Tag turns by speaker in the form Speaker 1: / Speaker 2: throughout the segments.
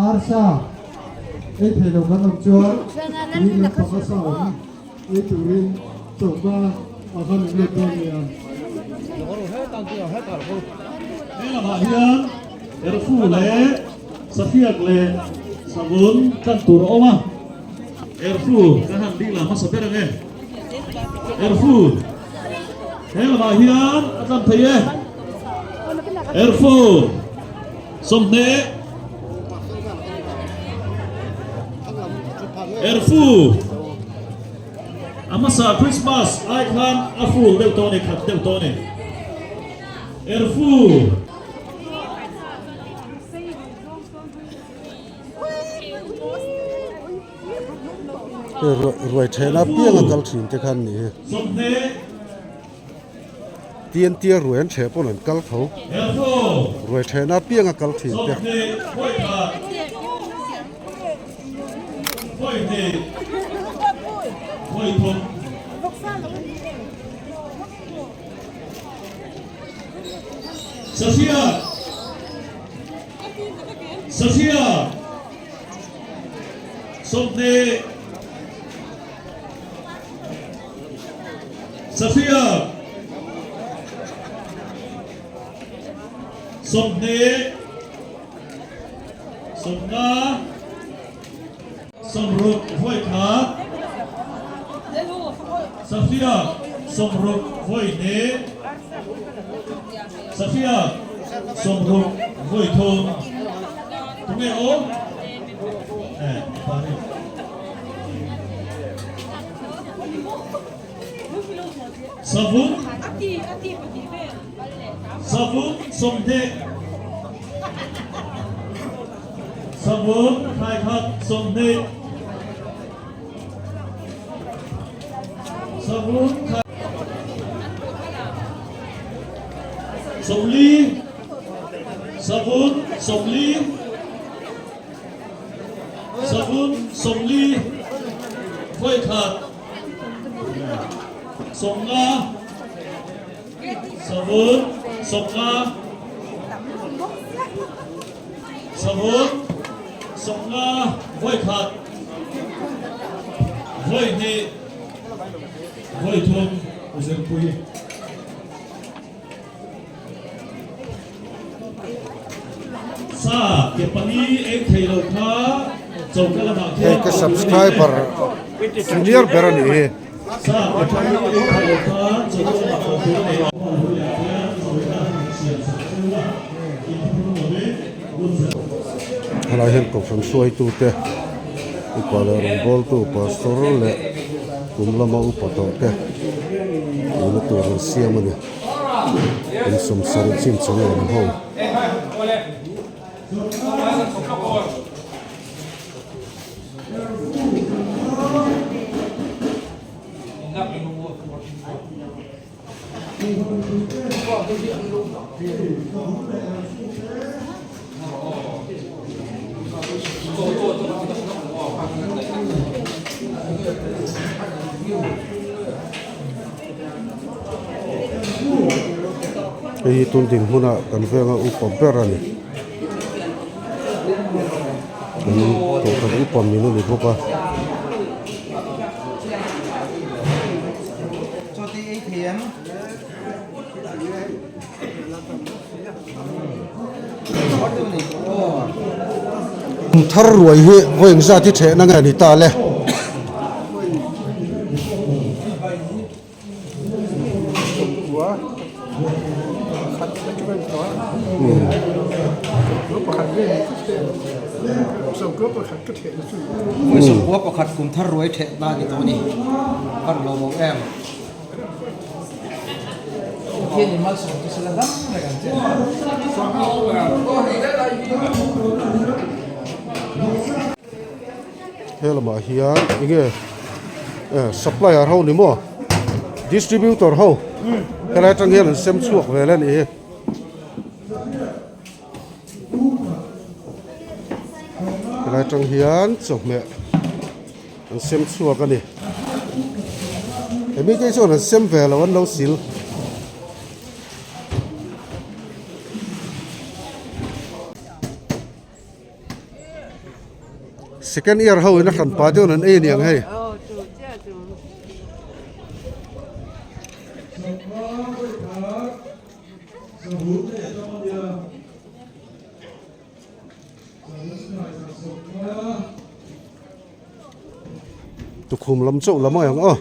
Speaker 1: Arsa ei thei lo kan awm chuan tui lampang a sa awm ei turin choka ah khan an let dawn nia.
Speaker 2: He lamah hian Erfu leh Safiak leh Savun tlan tur a awm a, Erfu kan han ding la hmasa ber ang e. Erfu he lamah hian a tlan thei e. Erfu 20 Erfu a hmasa Christmas ai khan a full deuh tawh a ni khat deuh tawh a ni. Erfu.
Speaker 3: Hei ruai thehna apianga kal thin te khan ni hi. TNT a ruai an theh pawn an kal tho. Ruai thehna apianga kal thin te.
Speaker 2: Safia Safia 20 Safia 20 15 60 vawi khat Safia 60 vawi hnih Safia 60 vawi thum Tunge aw? Eh, pari. Savun Savun 20 Savun khai khat 20 Savun khai 40 Savun 40 Savun 40 vawi khat 50 Savun 50 Savun 50 vawi khat vawi hnih vawi thum zirpui. Sa ke pali ei thei lo kha choka lamah khian
Speaker 3: Hei ka subscriber senior ber a nih hi.
Speaker 2: Sa ke pali ei thei lo kha choka lamah ko tur a nei.
Speaker 3: Helai hian kohhran hruaitute upa leh rawngbawltu pastor leh kum lama upa tawh te nihna tur an siam a ni. In 70 chin chung a awm ho. Hei hi tun dinhmun ah kan venga upa ber a ni kan kohhran upa min a ni bawk a. Thar ruai hi vawi engzat hi thehna nge ni ta le? He lamah hian enge supplier ho ni maw distributor ho helai atang hian an sem chhuak vel a nih hi. Helai atang hian chawhmeh an sem chhuak a ni. Hemi te chuan an sem ve lo an lo sil. Second year ho in a hran pah deuhin an ei aniang hei. Tukhum lam chauh la mai ang aw.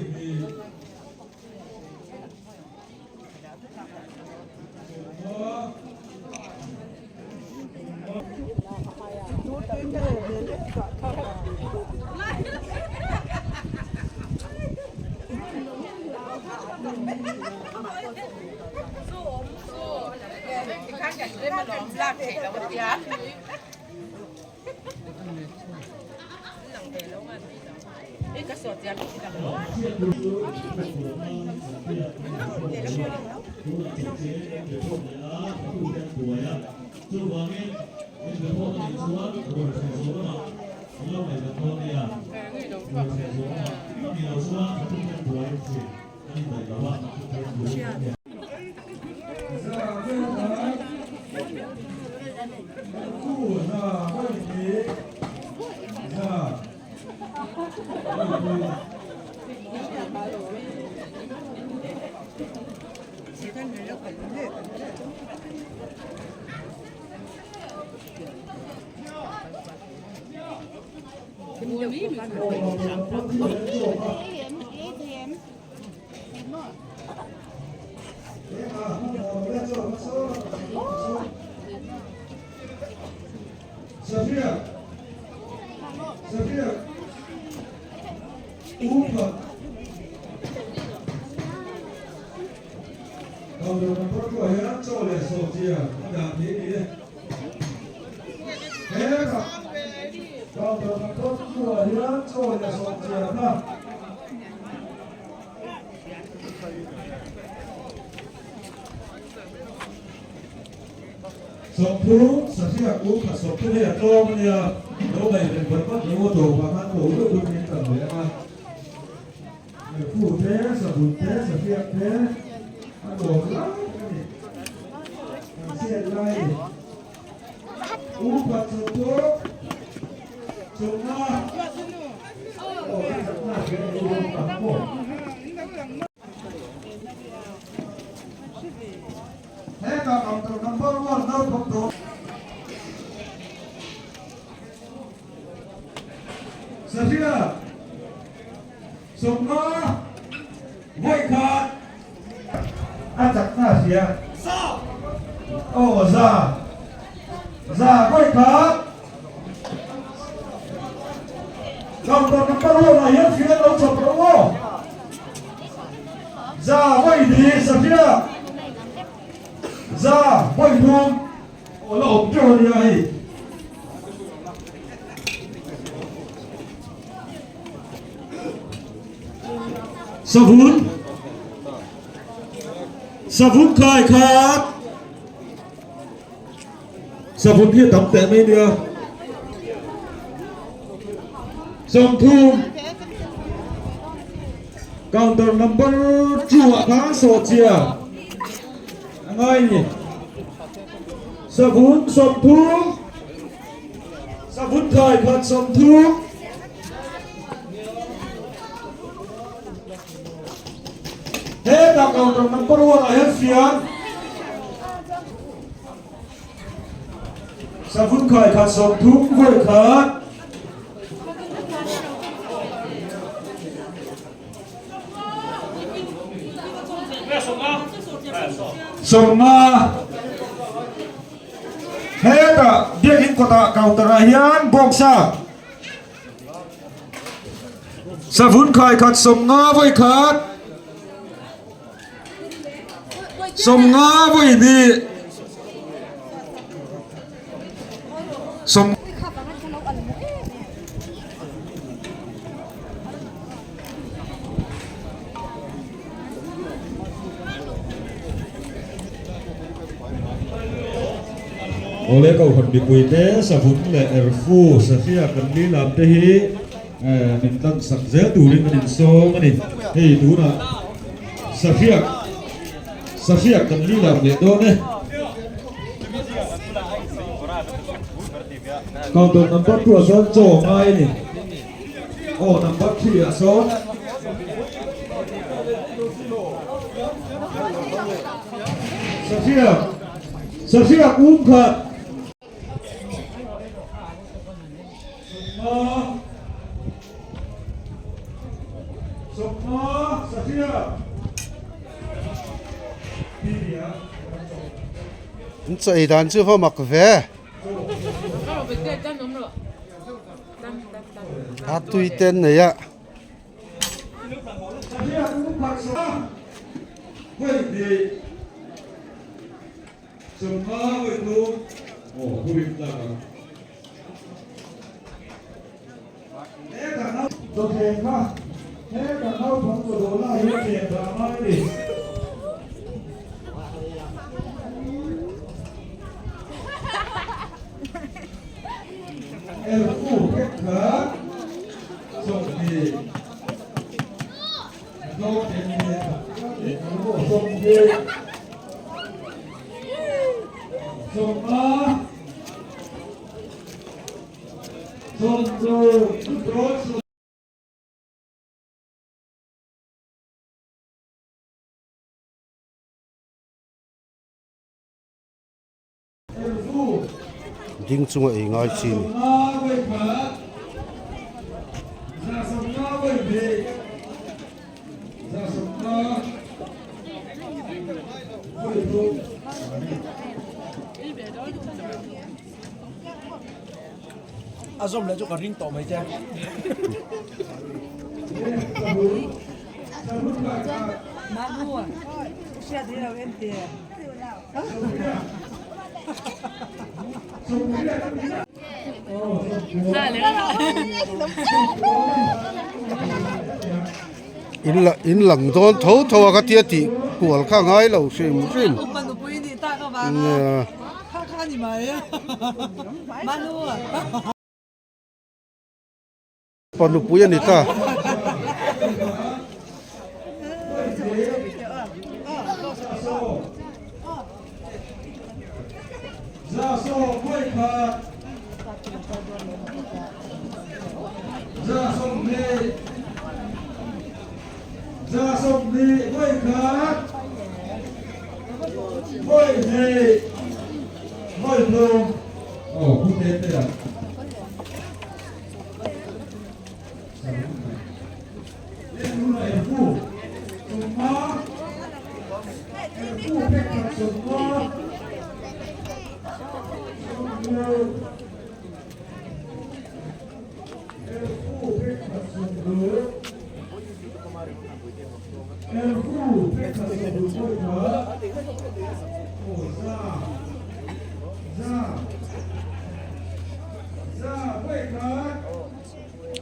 Speaker 2: Sawmthum Sahriak u kha sawmthum hei a tlawm a nia, lo ngaihven vat vat lo a tawpah khan ko deuh deuh in kan leh ang a. Fu te, savun te, sahriak te a lawm lai a ni. Kan chhiat lai a ni. U khat sawmthum sawmnga aw ka chakna hria ni u tak maw.
Speaker 1: Hetah counter number one naupang dawr. Sahria 50 vawi khat a chakna hria. Aw za za vawi khat counter number one ah hian hria lo chhawp rawh aw. Za vawi hnih Sahria za vawi thum aw la awm teuh a nia hei.
Speaker 2: Savun Savun khai khat Savun hi a tam teh mai nia. 30 Counter number 2 ah khan sawhchia a ngai ni. Savun 30 Savun khai khat 30 Hetah counter number 1 ah hian fian Savun khai khat 30 vawi khat. 50 Hetah biakin kawtah counter ah hian bawngsa Savun khai khat 50 vawi khat. 50 vawi hnih. Sawm Awle Kohhran mipuite savun leh erfu sahriak kan li lam te hi min tan sak zel turin kan insawm a ni. Hei tunah sahriak sahriak kan li lam leh dawn e.
Speaker 4: Counter number 2 ah sawn chaw ngai a ni. Aw number 3 ah sawn. Sahriak Sahriak um khat. Sawmnga Sawmnga Sahriak
Speaker 3: An chaw ei dan chu va mak ve. A tui te an nei a. Ding chunga ei ngai chi a ni.
Speaker 5: A zawm leh chu ka ring tawh mai che.
Speaker 3: In la in lang dawn tho tho a ka tia tih kual kha ngai lo hrim hrim. Nia. Pa nupui a ni ta.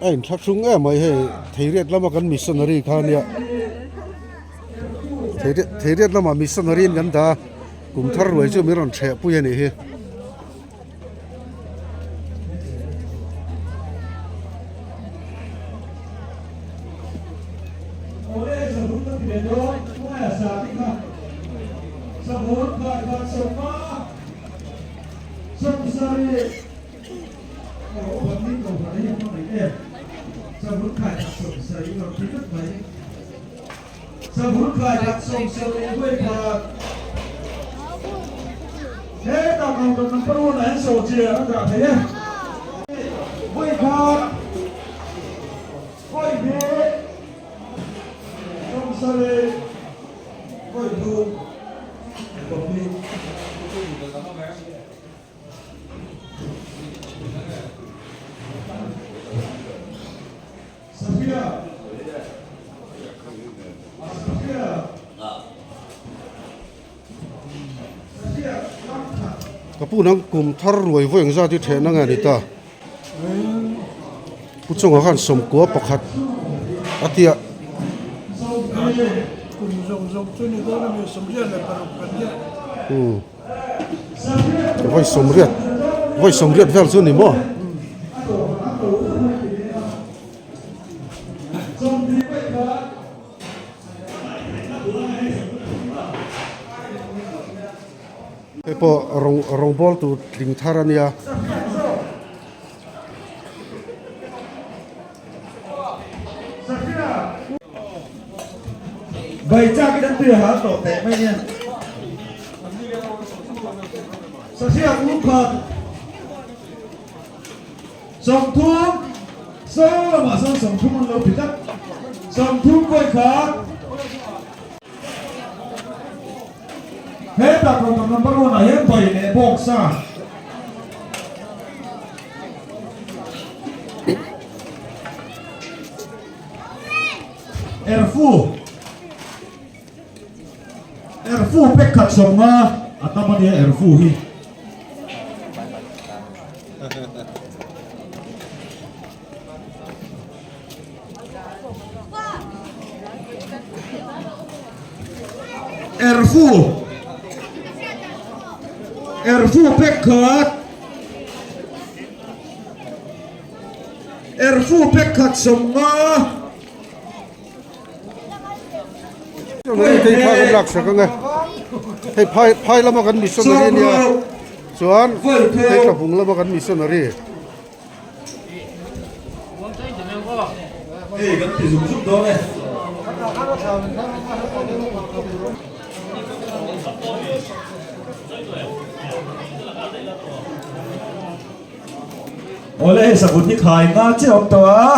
Speaker 3: A inthlahrung em mai hei Theiriat lama kan missionary kha ania Theiriat lama missionary in kan dah a kum thar ruai chu min rawn ṭheh pui a nih hi. Ka pu nang kum thar ruai vawi ang zat hi thehna nge a ni ta? Pu chungah khan sawmkua pakhat a tia. Vawi sawmriat vawi sawmriat vel chu a ni maw? Hei pawh rawng rawng bawl tur tling thar a nia.
Speaker 4: Bai chak in an tui a hal tawh teh mai nia. Sahriak um khat 30 saw lamah sawn 30 an lo ti tlat 30 vawi khat. Hetah counter number one ah hian bai leh bawngsa. Erfu Erfu pek khat 50 a tam a nia erfu hi. Erfu Erfu pek khat Erfu pek khat 50.
Speaker 3: Hei phai kan lak sak ang e hei phai phai lama kan missionary ania chuan hei tlahung lama kan missionary.
Speaker 4: Hei kan ti zung zung dawn e. Awle hei savun hi khai nga chiah awm tawh a,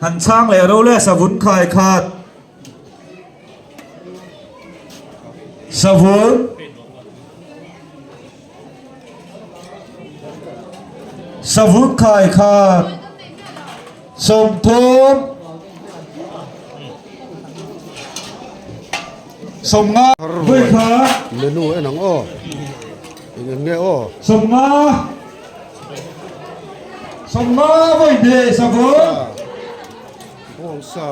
Speaker 4: han chhang leh ro le savun khai khat. Savun. Savun khai khat 30 50 vawi khat.
Speaker 3: Menu en ang aw eng eng nge aw.
Speaker 4: 50 50 vawi hnih savun.
Speaker 3: Bawngsa.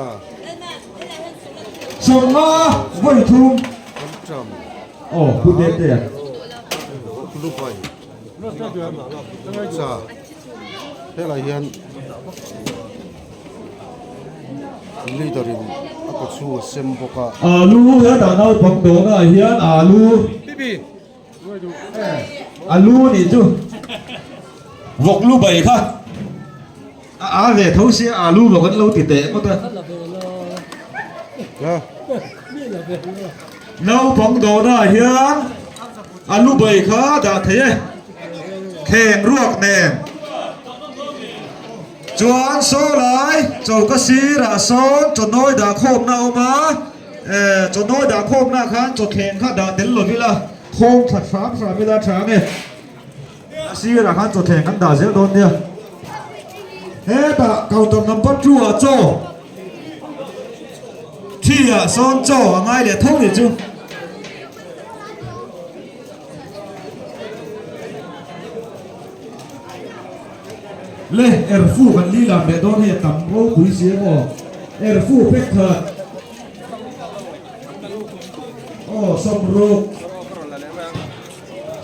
Speaker 4: 50 vawi thum.
Speaker 3: Anṭam.
Speaker 4: Aw pu Dete a.
Speaker 3: Lupai. Cha. Helai hian leader in a kaw chhung a sem bawk a.
Speaker 4: Alu hetah naupang dawhna ah hian alu alu nih chu vawk lu bai kha a a ve tho sia alu vawk an lo ti teh ngawt a. Naupang dawhna ah hian alu bai kha dah thei e kheng ruak nen chuan saw lai choka sirah sawn chawhnawi dah khawmna a awm a eh chawhnawi dah khawmna ah khan chawthleng kha dah tel lo ila khawng that hram hram ila tha ange a sirah khan chawthleng kan dah zel dawn nia hetah counter number 2 ah chaw Thi ah sawn chaw a ngai leh tho nih chu. Le erfu kan li lam leh dawn hei a tam ropui si em aw. Erfu pek khat. Aw 60.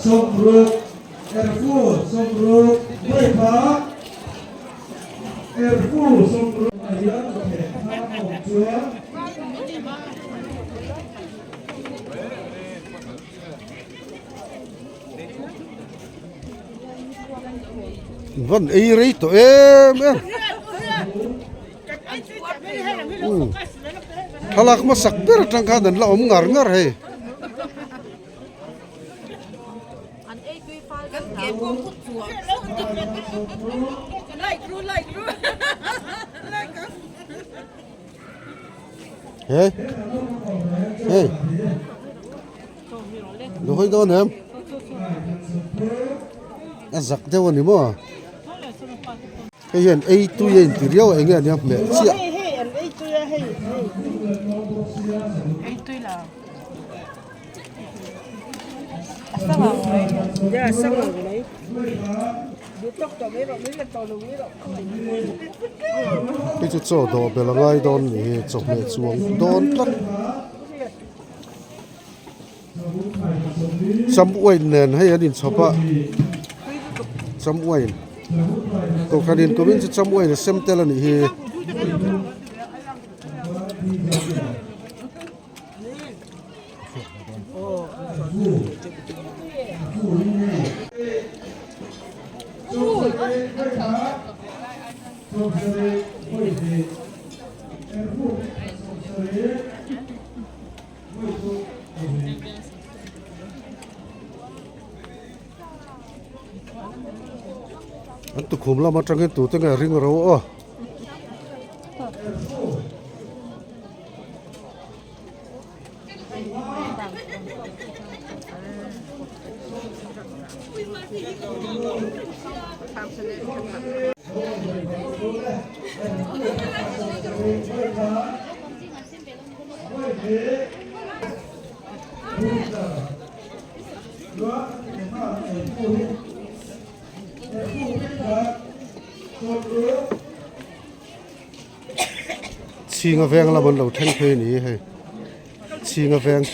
Speaker 4: 60 erfu 60 vawi khat. Erfu 60 ah hian ka theh kha a awm chuan.
Speaker 3: Van ei rei tawh em em. Thlalak hmasak ber atang khan an la awm ngar ngar hei. Hey hey lo hawi dawn em a zak deuh a ni maw hei hian ei tui a inti riau a enge ania hmeh chiah. Hei chu chaw dawh bel a ngai dawn ni hi chawhmeh chuang dawn tlat cham uain nen hei an inchhawp a cham uain kohhran inkawmin chu cham uain a sem tel a nih hi. Sangkhum lam atangin tute nge ring ro aw. Chhinga veng lam an lo thleng phei a ni hei Chhinga veng.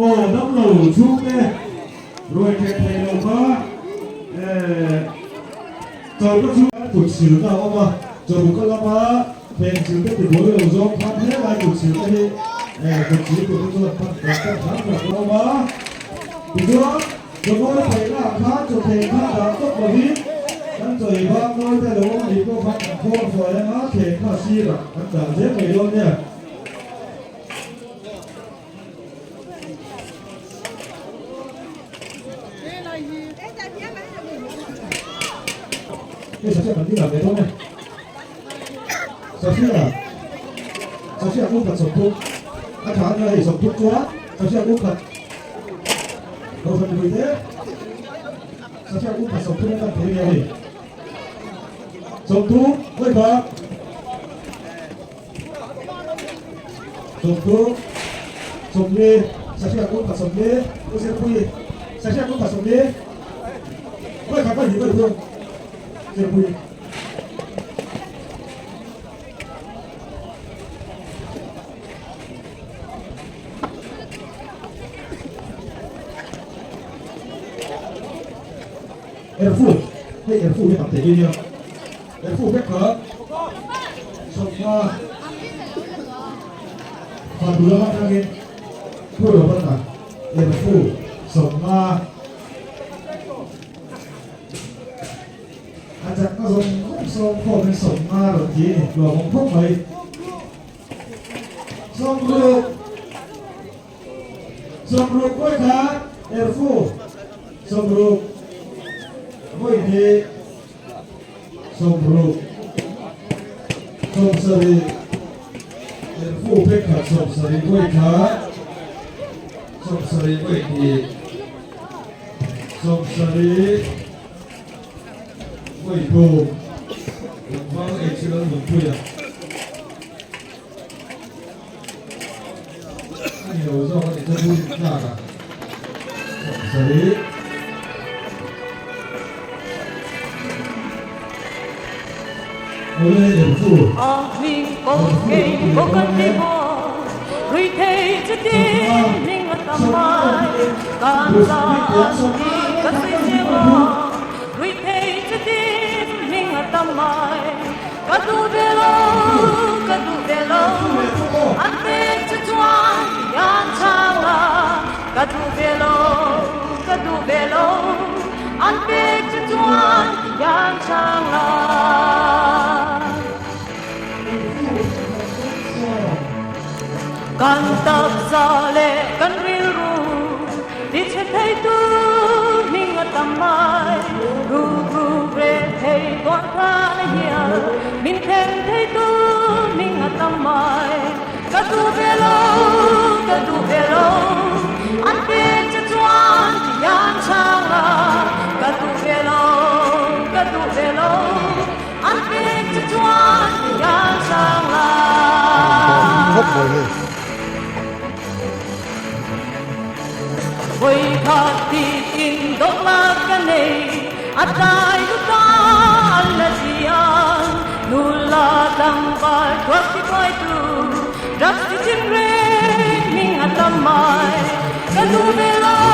Speaker 4: Aw damlo chhungte ruai thek thei lo kha eh choka chu kut silna a awm a choka lama thleng sil te tibuai lo zawng khan helai kut sil te hi eh kut sil tur te chuan pan kan pan hram hram a awm a tichuan chawhmawr paihna ah khan chawthleng kha dah tawp lovin kan chawi bang nawi te lo awm anih pawh khan kan khawn fai anga thleng kha sirah kan dah zel mai dawn nia.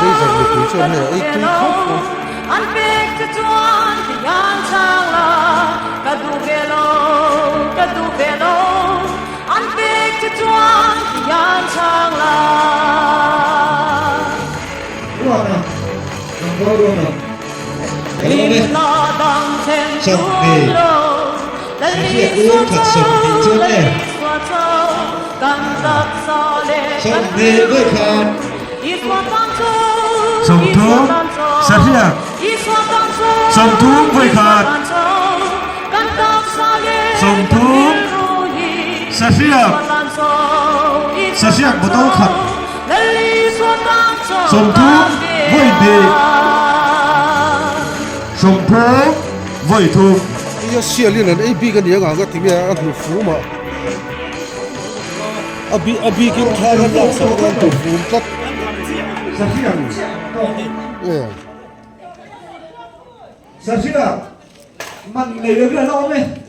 Speaker 3: Buddhism mipui chuan hei a ei tui khawp mai.
Speaker 4: 30 sahriak 30 vawikhat 30 sahriak sahriak bottle khat 30 vawi hnih 30 vawi thum.
Speaker 3: Nia sialin an ei bik a ni ang ang a ti nge a hnu fum ah a bi a bikin thla an lak sak a hnu fum tlat.
Speaker 4: Sahriak man nei lo hi a la awm e.